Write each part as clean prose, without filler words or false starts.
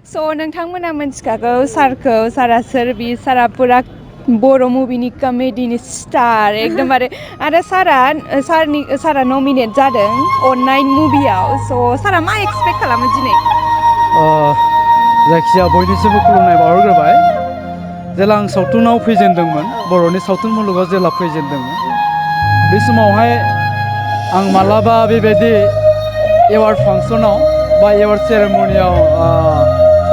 स' नोंथांमोना मिथिखागौ सारा सोर बि सारा पुरा बर' मुभिनि कमेडिनि स्टार एकदमबारे आरो सारा नमिनेट जादों अननाय मुभियाव स' सारा मा एक्सपेक्ट खालामो दिनै जायखिजाया बयनिसिमबो खुलुमनाय बावहरग्रोबाय जेला आं सावथुनाव फैजेनदोंमोन बर'नि सावथुन मुलुगाव जेला फैजेनदोंमोन बे समावहाय आं मालाबा बेबायदि एवार्ड फांसनाव बा एवार्ड सेरेमनियाव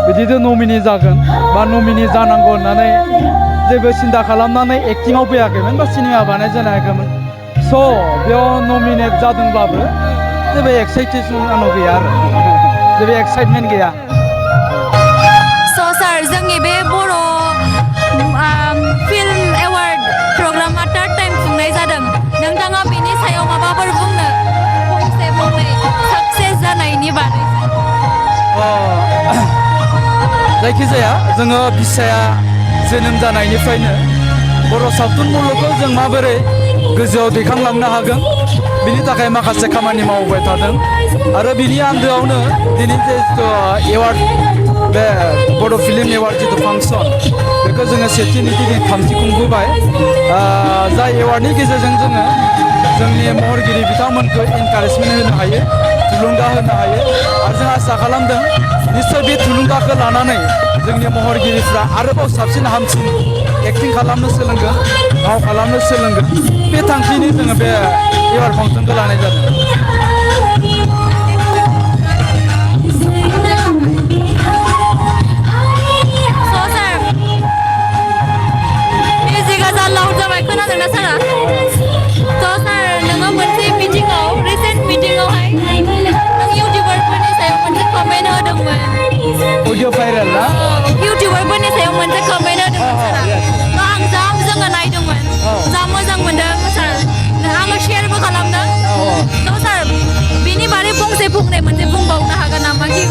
बिदिनो नमिनि जागोन बा नमिनि जानांगौ होननानै जेबो सिन्था खालामनानै एक्टिंआव फैयाखैमोन बा सिनेमा बानायजेनाखैमोन स' बेयाव नमिनेट जादोंब्लाबो जेबो एक्साइटेसन आंनाव गैया आरो जेबो एक्साइटमेन्ट गैया स' सार जोंनि बे बर' फिल्म एवार्ड प्रग्रामा थार्ड टाइम खुंनाय जादों नोंथाङा बेनि सायाव माबाफोर बुंनो फंसे फंनै साक्सेस जानायनि बागै जायखिजाया जोङो बिसाया जोनोम जानायनिफ्रायनो बर' सावथुन मुलुगखौ जों माबोरै गोजौआव दैखांलांनो हागोन बिनि थाखाय माखासे खामानि मावबाय थादों आरो बिनि आन्दोआवनो दिनै जिथु एवार्ड बे बड' फिल्म एवार्ड जिथु फांसन बेखौ जोङो सेथि नैथि थामथि खुंबोबाय जाय एवार्डनि गेजेरजों जोङो जोंनि महरगिरि बिथांमोनखौ इनकारेजमेन्ट होनो हायो थुलुंगा होनो हायो आरो जों आसा खालामदों निस्सय बे थुलुंगाखौ लानानै जोंनि महरगिरिफ्रा आरोबाव साबसिन हामसिन एक्टिं खालामनो सोलोंगोन फाव खालामनो सोलोंगोन बे थांखिनि जोङो बे एवार्ड फांसनखौ लानाय जादों खोनादोंना सारा थ' सार नोङो मोनसे मिटिङाव रिसेन्ट मिटिङावहाय नों इउटिउबारफोरनि सायाव मोनसे कमेन्ट होदोंमोन अडिअ भाइरेल ना इउटिउबारफोरनि सायाव मोनसे कमेन्ट होदोंमोन सारा थ' जोङो नायदोंमोन जा मोजां मोनदों सार आङो शेयारबो खालामदों थ' सार बेनि बारै फंसे फंनै मोनसे बुंबावनो हागोन नामा कि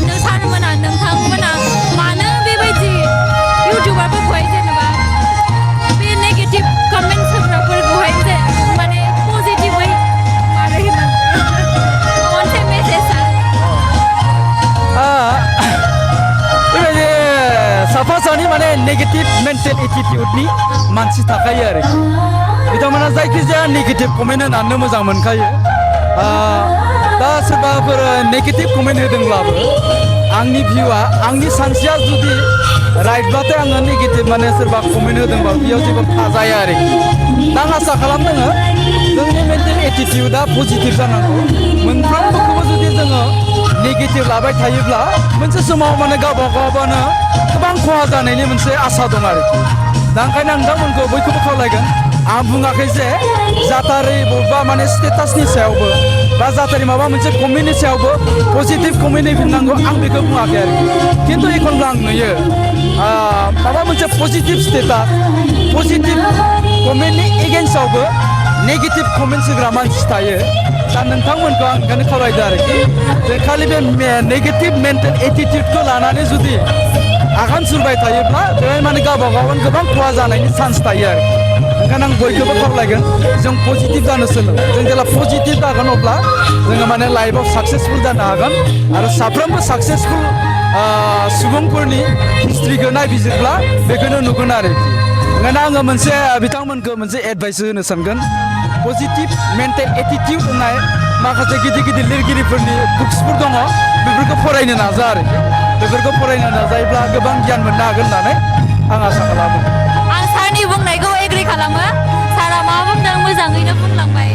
नोंथांमोना मानो बेबायदि इउटिउबारफोरखौहाय जेनेबा बे नेगेटिभ कमेन्ट्स होग्राफोरखौहाय जे माने पजिटिभै मारै मोनसे मेसेज बेबायदि साफा सानै माने नेगेटिभ मेन्टेल एटिटिउडनि मानसि थाखायो आरोखि बिथांमोना जायखिजाया नेगेटिभ कमेन्ट होनानै मोजां मोनखायो दा सोरबाफोर नेगेटिभ कमेन्ट होदोंब्लाबो आंनि भिउआ आंनि सानस्रिया जुदि राइटब्लाथाय आङो नेगेटिभ माने सोरबा कमेन्ट होदोंबा बेयाव जेबो थाजाया आरोखि दा आं आसा खालामदों जोंनि मेन्टेल एटिटिउडआ पजिटिभ जानांगौ मोनफ्रोमबोखौबो जुदि जोङो नेगेटिभ लाबाय थायोब्ला मोनसे समाव माने गावबा गावनो गोबां खहा जानायनि मोनसे आसा दं आरोखि दा ओंखायनो आं नोंथांमोनखौ बयखौबो खावलायगोन आं बुङाखै जे जाथारै बबेबा माने स्टेटासनि सायावबो बा जाथारै माबा मोनसे कमेन्टनि सायावबो पजिटिभ कमेन्ट होफिननांगौ आं बेखौ बुङाखै आरोखि खिन्थु एखनब्ला आं नुयो माबा मोनसे पजिटिभ स्टेटास पजिटिभ कमेन्टनि एगेन्स्टआवबो नेगेटिभ कमेन्ट्स होग्रा मानसि थायो दा नोंथांमोनखौ आं ओंखायनो खावलायदों आरोखि जे खालि बे नेगेटिभ मेन्टेल एटिटिउडखौ लानानै जुदि आगान सुरबाय थायोब्ला बेवहाय माने गावबा गावनो गोबां खहा जानायनि चान्स थायो आरोखि ओंखायनो आं बयखौबो खावलायगोन जों पजिटिभ जानो सोलों जों जेब्ला पजिटिभ जागोन अब्ला जोङो माने लाइफआव साक्सेसफुल जानो हागोन आरो साफ्रोमबो साक्सेसफुल सुबुंफोरनि हिस्ट्रिखौ नायबिजिरब्ला बेखौनो नुगोन आरोखि ओंखायनो आङो मोनसे बिथांमोनखौ मोनसे एडभाइस होनो सानगोन पजिटिभ मेन्टेल एटिटिउड होननाय माखासे गिदिर गिदिर लिरगिरिफोरनि बुक्सफोर दङ बेफोरखौ फरायनो नाजा आरोखि बेफोरखौ फरायनो नाजायोब्ला गोबां गियान मोननो हागोन होननानै आं आसा खालामो आं सारनि बुंनायखौ एग्रि खालामो सारा मा बुंदों मोजाङैनो बुंलांबाय